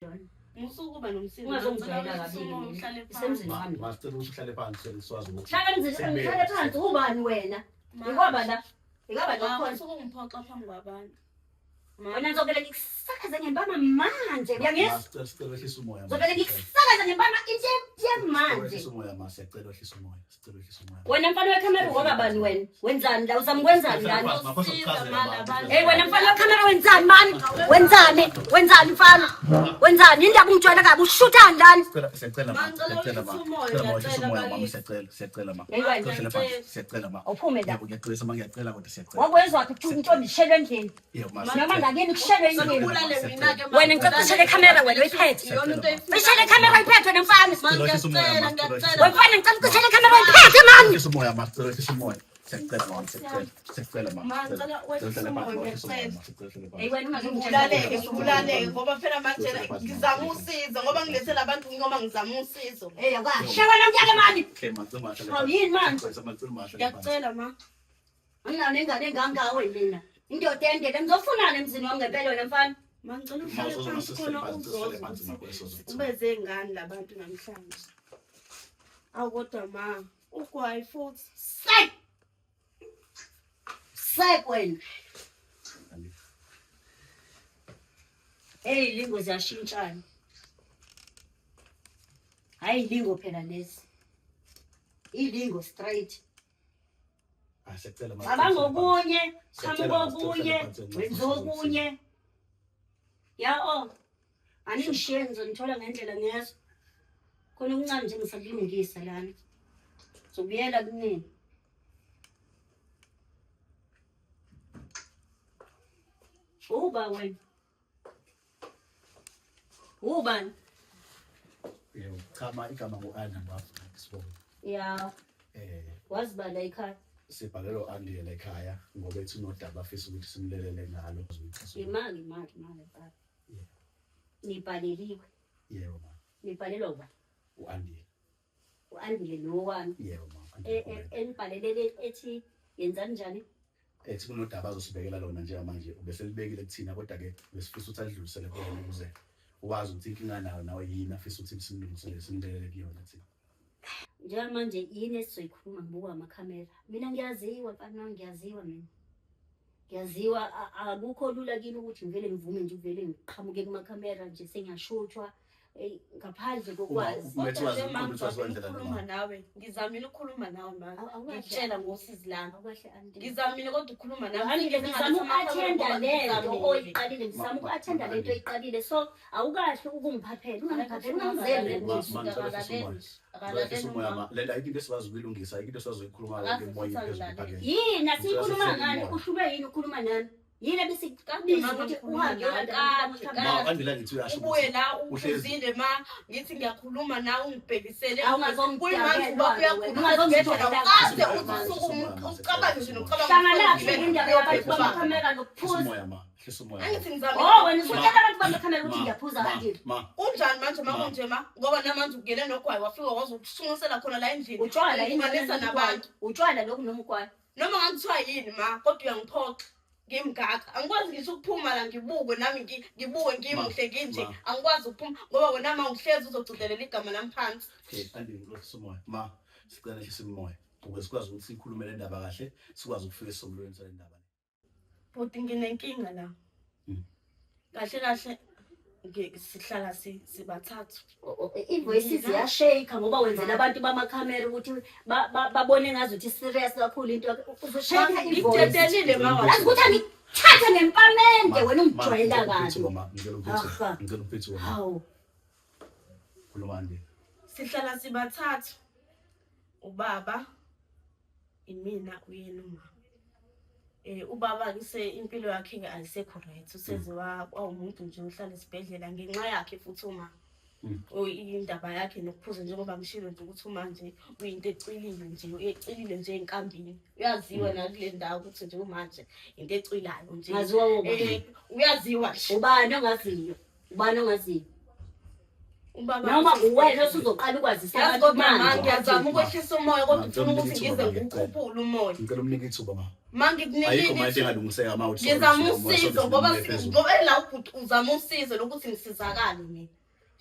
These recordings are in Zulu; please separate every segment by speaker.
Speaker 1: Don.
Speaker 2: Musukuba nomsindo.
Speaker 1: Ungazongijwayela
Speaker 2: Ngicela
Speaker 1: kabi.
Speaker 2: ukuthi uhlale phansi.
Speaker 1: Isemzini wami.
Speaker 3: Ma sicela ukuthi uhlale phansi siwazi ukuthi.
Speaker 1: Hlala emzini, ngihlale phansi ubani wena?
Speaker 2: Ma,
Speaker 1: Ikwaba la. Ikwaba la
Speaker 2: Ma,
Speaker 1: khona.
Speaker 2: usuke ungiphoxa phambi kwabantu. Ma,
Speaker 1: Wena ngizovele ngikusakaze ngempama manje. Uyangizwa?
Speaker 3: Ma sicela sicela wehlise umoya. ma.
Speaker 1: Ngizovele ngikusakaze ngempama into yamanje.
Speaker 3: Wehlise umoya ma siyacela wehlise umoya. Sicela wehlise umoya.
Speaker 1: Wena mfana wekhamera ngoba bani wena? Wenzani la? Uzama ukwenzani lana? Hey wena mfana wekhamera wenzani mani? Wenzani? Wenzani mfana? Wenzani? Indaba ungijwayela kabi ushuthani lana?
Speaker 3: Sicela siyacela ma.
Speaker 2: Ma, ngicela
Speaker 3: Siyacela ma.
Speaker 2: wehlise umoya,
Speaker 3: Sicela ma wehlise
Speaker 2: ngiyacela
Speaker 3: umoya mama
Speaker 2: bakithi.
Speaker 3: siyacela siyacela ma.
Speaker 1: Hey wena.
Speaker 3: Sicela phansi siyacela ma.
Speaker 1: Awuphume la.
Speaker 3: Yebo ngiyaxolisa ma ngiyacela kodwa siyacela.
Speaker 1: Wakwezwa ukuthi intombi ishelwe endlini.
Speaker 3: Yebo ma.
Speaker 1: Noma
Speaker 3: siyacela.
Speaker 1: ngakini kushelwe endlini.
Speaker 2: Ubulale mina-ke, ma.
Speaker 1: Wena ngicela ucishele ikhamera wena uyiphethe.
Speaker 2: Iyona into oyifunayo.
Speaker 1: Cishele ikhamera uyiphethe wena mfana.
Speaker 2: Ma,
Speaker 3: Sicela wehlise umoya,
Speaker 2: ngiyacela,
Speaker 3: ma, sicela
Speaker 2: ngiyacela.
Speaker 1: Wena mfana ngicela ucishele ikhamera uyiphethe mani.
Speaker 3: Wehlise umoya ma sicela wehlise umoya. Siyacela ma siyacela. Siyacela ma.
Speaker 2: Ma, ngicela wehlise umoya, ngiyacela.
Speaker 1: Hey wena ungazongitshela.
Speaker 2: Ngibulaleke, ngibulaleke ngoba phela manje ngizama usizo ngoba ngilethela abantu ngoba ngizama usizo.
Speaker 1: Hey akwashe wena mnyaka mani.
Speaker 3: Okay ma sicela mahle.
Speaker 1: Hawu yini manje?
Speaker 3: Sicela mahle.
Speaker 2: Ngiyacela ma.
Speaker 1: Anginayo nengane engangawe mina. Indoda endele ngizofunana emzini wami ngempela wena mfana.
Speaker 2: Ma ngicela
Speaker 3: Ma
Speaker 2: uhlale
Speaker 3: uzoza
Speaker 2: phansi khona
Speaker 3: phansi,
Speaker 2: uzoza
Speaker 3: uhlale phansi, ma,
Speaker 2: ukuthi
Speaker 3: uzoza.
Speaker 2: ubeze ngani labantu namhlanje. Awu kodwa ma, ugwayi futhi.
Speaker 1: Sek. Sek wena. Hey lingo ziyashintshana. Hayi lingo phela lezi. Ilingo straight.
Speaker 3: Ah siyacela ma.
Speaker 1: Cabanga okunye,
Speaker 3: Siyacela,
Speaker 1: qhamuka okunye,
Speaker 3: sicela,
Speaker 1: wenza okunye. Ya oh. Aningishiye ngizonithola ngendlela ngiyezwa. Khona okuncane nje ngisakulungisa lana. Zobuyela kunini. Uba wena. Ubani?
Speaker 3: Yebo cha ma igama ngu-Anna ngwafuna isibongo.
Speaker 1: Ya,
Speaker 3: Eh
Speaker 1: wazibala ekhaya.
Speaker 3: sibhalelwa u-Andile la ekhaya ngoba ethi unodaba afisa ukuthi simlelele ngalo.
Speaker 1: Imali, imali, imali baba.
Speaker 3: Yeah.
Speaker 1: Nibhaleliwe.
Speaker 3: Yebo ma.
Speaker 1: Nibhalelwa ubani?
Speaker 3: U-Andile.
Speaker 1: U-Andile lo wami.
Speaker 3: Yebo ma. Andile Gumede.
Speaker 1: Enibhalelele ethi yenzani njani?
Speaker 3: Ethi kunodaba azosibekela lona njengamanje ubeselibekile kuthina kodwa-ke besifisa ukuthi alidlulisele kuwena ukuze wazi ukuthi inkinga nayo nawe yini afisa ukuthi simlungisele simlelele kuyona thina.
Speaker 1: Njengamanje yini esizoyikhuluma ngibukwa amakhamera. Mina ngiyaziwa mfana wami ngiyaziwa mina. Ngiyaziwa akukho lula kimi ukuthi ngivele ngivume nje uvele ngiqhamuke kumakhamera nje sengiyashuthwa ngaphandle kokwazi.
Speaker 3: Uma-
Speaker 2: Kodwa nje
Speaker 3: Umethi
Speaker 2: ma
Speaker 3: wazi-
Speaker 2: ngizamile
Speaker 3: wendlela
Speaker 2: ukukhuluma
Speaker 3: noma?
Speaker 2: nawe. Ngizamile ukukhuluma nawe ma.
Speaker 1: Awukahle.
Speaker 2: Ngikutshela ngosizi lami.
Speaker 1: Awukahle Andile.
Speaker 2: Ngizamile kodwa ukukhuluma nawe.
Speaker 1: Andile ngizama uku-athenda lento
Speaker 2: Ngizamile.
Speaker 1: oyiqalile ngizama uku-athenda lento oyiqalile so awukahle ukungiphaphela ungangiphaphela ungangizeli
Speaker 3: Ma- ma, ngicela wehlise umoya.
Speaker 2: Akalaleli
Speaker 3: Wehlise umoya
Speaker 2: uma.
Speaker 3: ma. Lento ayikho into esikwazi ukuyilungisa, ayikho into esikwazi ukuyikhuluma
Speaker 2: Akaze
Speaker 3: ngemoya
Speaker 2: futhi
Speaker 3: phezulu
Speaker 2: angilalele.
Speaker 3: phakeme.
Speaker 1: Yini asiyikhuluma
Speaker 3: Ngicela
Speaker 1: ngani
Speaker 3: umoya.
Speaker 1: uhlulwe yini ukukhuluma nami? Yini ebesikubiza
Speaker 2: Mama,
Speaker 1: ukuthi
Speaker 2: ngikhuluma
Speaker 1: uhambe
Speaker 2: nawe
Speaker 1: uyolanda
Speaker 2: kade,
Speaker 1: abantu
Speaker 3: Ma, Andile ngithi uyasho
Speaker 2: Ubuye
Speaker 3: ukuthi
Speaker 2: la
Speaker 3: uhlezi-
Speaker 2: uzinde ma ngithi ngiyakhuluma nawe ungibhekisele
Speaker 1: Awungazongidabela
Speaker 2: kuyimanje uba
Speaker 1: wena,
Speaker 2: uyakhuluma
Speaker 1: ungazongidabela.
Speaker 2: esibhedlela uqase uthi usukume ucabange nje nokucabanga
Speaker 1: Hlanganaphi
Speaker 2: ukuthi
Speaker 1: indaba yabantu bamakhamera
Speaker 3: Hlisa
Speaker 1: nokuphuza?
Speaker 3: umoya ma. Hlisa umoya. ma.
Speaker 2: Angithi ngizamile
Speaker 1: Oh wena usutshela abantu bamakhamera ukuthi
Speaker 3: Ma,
Speaker 1: ngiyaphuza
Speaker 3: ma,
Speaker 1: Andile.
Speaker 3: Ma,
Speaker 2: Kunjani manje ma
Speaker 3: Ma.
Speaker 2: kunje ma ngoba namanje ungene nogwayi wafika wazokushunqisela khona la endlini
Speaker 1: Utshwala yini
Speaker 2: Ungihlukanisa nabantu
Speaker 1: Utshwala lokhu noma ugwayi?
Speaker 2: noma ngangithiwa yini ma kodwa uyangiphoxa ngimngaka angikwazi ngisho ukuphuma la ngibukwe nami ngibukwe ngimuhle nginje
Speaker 3: ma.
Speaker 2: angikwazi ukuphuma ngoba wena ma uhlezi uzogcizelela igama lami phansi.
Speaker 3: Okay, Andile wehlisa umoya. Ma, sicela nehlise umoya ukuze sikwazi ukuthi sikhulume le ndaba kahle, sikwazi ukufika esisombululweni sale ndaba.
Speaker 2: Bhuti nginenkinga la. Kahle kahle sihlala sibathathu.
Speaker 1: I-voices ziyashake ngoba wenzela abantu bamakhamera ukuthi babone ngazuthi serious kakhulu into yakho. Uzoshake i-voice.
Speaker 2: Ngikudedelile ma
Speaker 1: Yazi ukuthi angikuthathe ngempamende wena
Speaker 3: Ma,
Speaker 1: ungijwayela
Speaker 3: ngicela
Speaker 1: kabi.
Speaker 3: uphethuka, ma. Ngicela uphethuka.
Speaker 1: Aha.
Speaker 3: Ngicela uphethuka, ma.
Speaker 1: Hawu.
Speaker 3: Khuluma Andile.
Speaker 2: Sihlala sibathathu. Ubaba, imina, uyena uma. Ubaba ke se impilo yakhe ke ayisekho right. Useze wawumuntu nje ohlala esibhedlela ngenxa yakhe futhi uma. Indaba yakhe nokuphuza njengoba ngishilo nje ukuthi uma nje uyinto ecwilile nje, uyecwilile nje enkambini. Uyaziwa nakule ndawo ukuthi nje manje into ecwilayo nje.
Speaker 1: Ngaziwa ubani?
Speaker 2: Uyaziwa nje.
Speaker 1: Ubani ongaziyo? Ubani ongaziyo?
Speaker 2: Ubaba
Speaker 1: Noma uwena osuzoqala ukwazisa
Speaker 2: Yazi
Speaker 1: abantu
Speaker 2: kodwa ma
Speaker 1: manje.
Speaker 2: ngiyazama ukwehlisa umoya kodwa
Speaker 3: Ma,
Speaker 2: ufuna ukuthi
Speaker 3: ngicela
Speaker 2: ngize
Speaker 3: umnike ithuba,
Speaker 2: ngikhuphule umoya.
Speaker 3: Ngicela umnike ithuba ma.
Speaker 2: Ma
Speaker 3: Ayikho
Speaker 2: ngikunikile
Speaker 3: manje engalungiseka ma uthi
Speaker 2: ngizama
Speaker 3: sobe sifika
Speaker 2: usizo
Speaker 3: umoya,
Speaker 2: ngoba
Speaker 3: sobe phezulu.
Speaker 2: ngoba ela ubhuti uzama usizo lokuthi ngisizakale mina.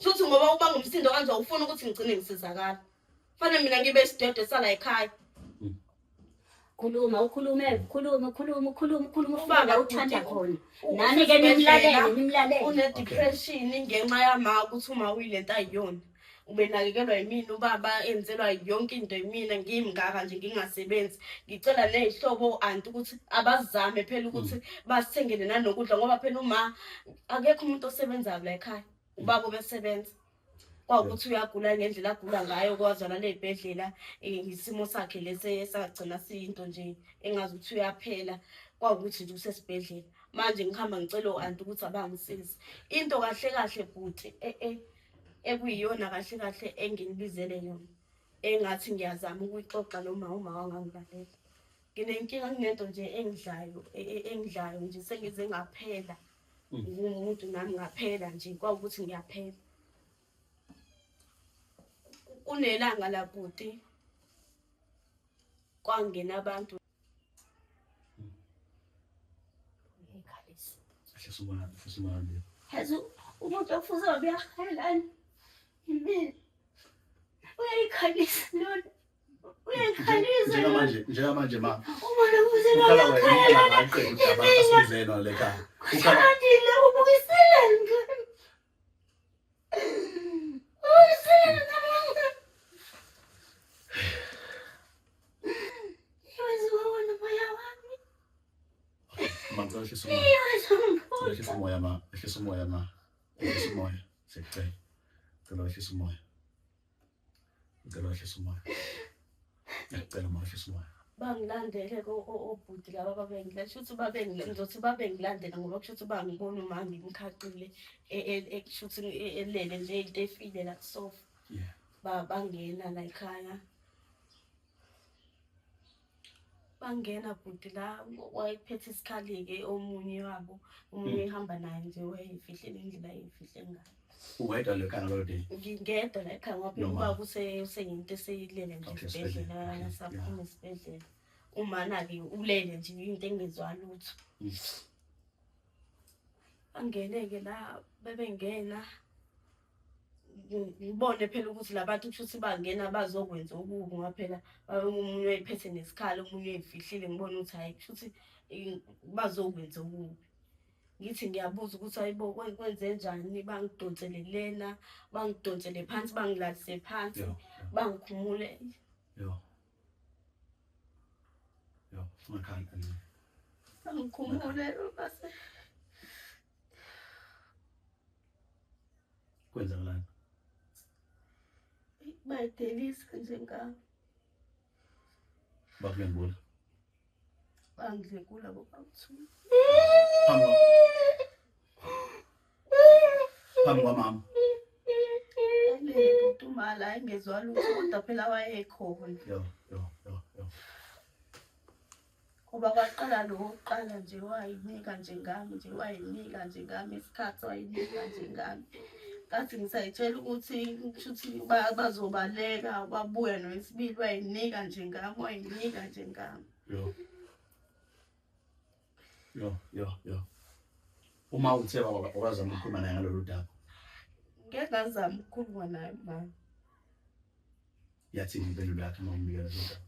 Speaker 2: Shuthi ngoba uba ngumsindo kanje awufuni ukuthi ngigcine ngisizakala. Fanele mina ngibe isidwedwe sala ekhaya.
Speaker 1: Khuluma, ukhulume, khuluma, khuluma, khuluma, khuluma
Speaker 2: Ubaba
Speaker 1: ufike la uthanda
Speaker 2: bhuti,
Speaker 1: khona. Nani-ke nimlalele, nimlalele.
Speaker 2: Une-depression ngenxa yama ukuthi uma uyilento ayiyona. Ubenakekelwa yimina ubaba enzelwa yonke into yimina ngimngaka nje ngingasebenzi. Ngicela ney'hlobo o-anti ukuthi abazame phela ukuthi basithengele nanokudla ngoba phela uma akekho umuntu osebenzayo la ekhaya. Ubaba ubesebenza. Kwawukuthi uyagula ngendlela agula ngayo kwazwalala ey'bhedlela isimo sakhe lesi esagcina siyinto nje engazi ukuthi uyaphela kwawukuthi nje usesibhedlela. Manje ngihamba ngicela o-anti ukuthi abangisize. Into kahle kahle bhuti ekuyiyona kahle kahle enginibizele yona engathi ngiyazama ukuyixoxa noma uma wangangilalela. Nginenkinga kunento nje engidlayo engidlayo nje sengize ngaphela. Ngumuntu nami ngaphela nje kwawukuthi ngiyaphela. Kunelanga la bhuti kwangena abantu.
Speaker 3: Ehlisa umoya, ehlisa umoya nje.
Speaker 1: Yazi umuntu ofuze uyakhalani. Yimina. Uyayikhalisa lona. Uyayikhalisa.
Speaker 3: Njengamanje, njengamanje ma.
Speaker 1: Umuntu ofuze
Speaker 3: Ukhala wena
Speaker 1: uyakhala.
Speaker 3: ukhala ngaqeda udaba asibizele lona lekhaya. Ukhala
Speaker 1: Uthandile ubukisile ngani. Ubukisile ngani. Yazi wawona moya wami.
Speaker 3: Ma ngicela wehlise umoya.
Speaker 1: Yazi
Speaker 3: Ngicela wehlise umoya ma, wehlise umoya ma. Wehlise umoya. Siyacela. Ngicela wehlise umoya. Ngicela wehlise umoya. Ngiyacela ma wehlise umoya.
Speaker 2: Bangilandele obhuti laba babengilandela shuthi ngizothi babengilandela ngoba kushuthi bangibona uma ngimkhaqile kushuthi elele nje into efile la kusofa.
Speaker 3: Yeah.
Speaker 2: Bangena la ekhaya. Bangena bhuti la wayephethe isikhali-ke omunye wabo, omunye ehamba naye nje wayeyifihlele indlela ayeyifihle ngayo.
Speaker 3: Uwedwa le ekhaya ngalolo day?
Speaker 2: Ngingedwa la ekhaya ngoba phela
Speaker 3: Noma-
Speaker 2: ubaba useyinto eseyilele nje
Speaker 3: Okay,
Speaker 2: esibhedlela,
Speaker 3: esibhedlela. Okay,
Speaker 2: saphuma esibhedlela. Umana-ke ulele nje into engezwa lutho. Bangene-ke la bebengena ngibone phela ukuthi labantu kusho ukuthi bangena bazokwenza okubi ngoba phela omunye wayephethe nesikhali omunye uyifihlile ngibone ukuthi hhayi kusho ukuthi bazokwenza okubi. Ngithi ngiyabuza ukuthi hayibo kwenzenjani bangidonsele lena bangidonsele phansi bangilalise phansi bangikhumule.
Speaker 3: Yo. Yo, ungakhali kancane.
Speaker 2: Bangikhumule base
Speaker 3: Kwenzakalani?
Speaker 2: Bayidelisa nje ngami.
Speaker 3: Bakudlwengula.
Speaker 2: Bangidlwengula bobamthula.
Speaker 3: Phambi kwamama.
Speaker 2: Elele bhuti umala engezwa lutho kodwa phela wayekhona.
Speaker 3: Yo, yo, yo, yo.
Speaker 2: Ngoba kwaqala lo wokuqala nje wayinika nje ngami nje wayinika nje ngami isikhathi wayinika nje ngami. Ngathi ngisayitshela ukuthi kushuthi bazobaleka babuya nowesibili wayinika nje ngami wayinika nje ngami.
Speaker 3: Yo. Yo, yo, yo. Uma uthe wazama ukukhuluma naye ngalolu daba.
Speaker 2: Ngeke ngazama ukukhuluma naye mama.
Speaker 3: Yathini impendulo yakhe uma umbikela lolu daba?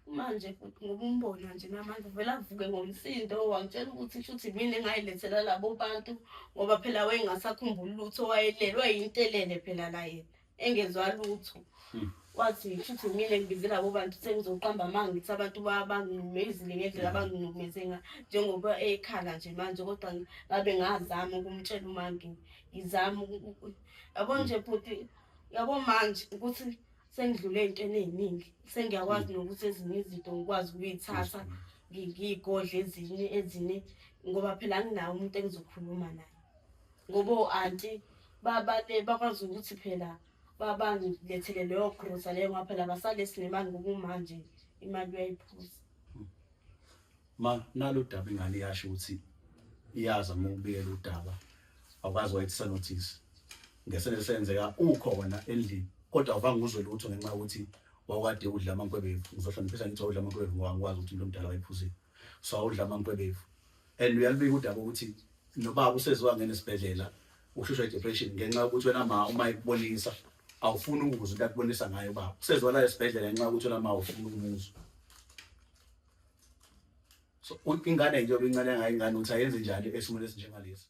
Speaker 2: Manje futhi ngoba umbona nje namanje uvele avuke ngomsindo wangitshela ukuthi shuthi mina engayilethela labo bantu ngoba phela wayengasakhumbuli lutho wayelele wayeyinto elele phela la yena engezwa lutho. Wathi shuthi mina ngibize labo bantu sengizoqamba amanga ngithi abantu banginumezile ngendlela abanginumeze ngayo njengoba ekhala nje manje kodwa ngabe ngazama ukumtshela uma ngizama yabo nje bhuti yabo manje ukuthi sengidlule ey'ntweni ey'ningi sengiyakwazi nokuthi ezinye izinto ngikwazi ukuyithatha ngiyigodle ezinye ezinye ngoba phela anginawo umuntu engizokhuluma naye ngoba o-anti bakwazi ukuthi phela bangilethele leyo grosa leyo ngoba phela basale sinemali ngokumanje imali uyayiphuza.
Speaker 3: Ma nalo daba ingane iyasho ukuthi iyazama ukubikela udaba awukazi wayithisa notice. Ngesenzo senzeka ukhona endlini kodwa awuvange uzwe lutho ngenxa yokuthi wawukade udla amankwebevu. Ngizohloniphisa ngithi wawudla amankwebevu ngoba ngikwazi ukuthi umuntu omdala wayephuzile. So wawudla amankwebevu. And uyalibika udaba ukuthi nobaba useze wangena esibhedlela uhlushwa i-depression ngenxa yokuthi wena ma uma ekubonisa awufuni ukuzwa into akubonisa ngayo ubaba. Useze walala esibhedlela ngenxa yokuthi wena ma awufuni ukumuzwa. So ingane nje obincane ngayo ingane uthi ayenze njani esimweni esinjengalesi.